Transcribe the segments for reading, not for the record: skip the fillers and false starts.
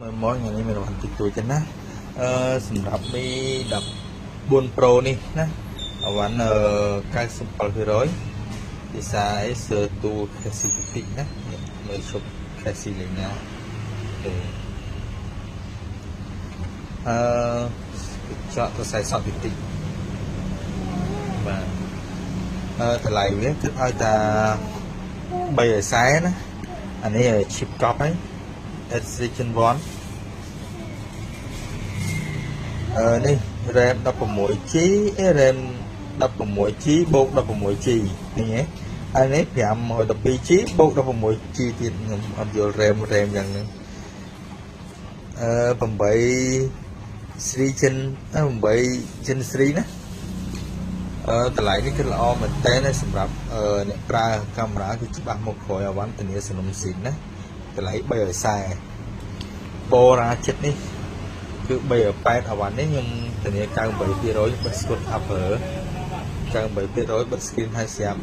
មើលមកថ្ងៃនេះមានរង្វាន់តិចតួចទេណាអឺសម្រាប់Mi 14 Pro នេះណាអវ៉ាន់97%ភាសាអីសើទូខេស៊ីតិចណាមើលជប់ខេស៊ីលេងណាទេអឺចកទៅ40សក់តិចបាទអឺតម្លៃវាគិតឲ្យតា340ណាអានេះ chip កប់ហើយ S Region 1អឺនេះ RAM 16 G RAM 16 G បូក 16 G ឃើញទេហើយនេះ 512 G បូក 16 G ទៀតខ្ញុំអត់យល់ RAM RAM យ៉ាងហ្នឹងអឺ8 3 Gen 8 Gen 3ណាអឺតម្លៃនេះគឺល្អមែនតើសម្រាប់អ្នកប្រើកាមេរ៉ាគឺច្បាស់មកក្រោយអវ៉ាន់ធានាសនំស៊ីនណាតម្លៃ340បូរ៉ាចិត្តនេះគឺ380អវ៉ាន់នេះខ្ញុំធានា98%បិទស្គុត upper 98%បិទ screen ឲ្យស្រាប់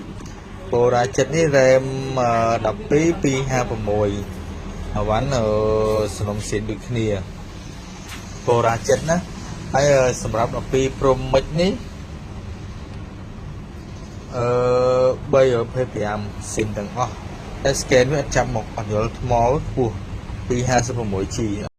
បូរ៉ាចិត្តនេះ RAM 12 256អវ៉ាន់សនំស៊ីនដូចគ្នាបូរ៉ាចិត្តណាហើយសម្រាប់12 Pro Max នេះអឺ325ស៊ីនទាំងអស់តែ scan វាអត់ចាប់មកអត់យល់ថ្មខ្ពស់ 256G។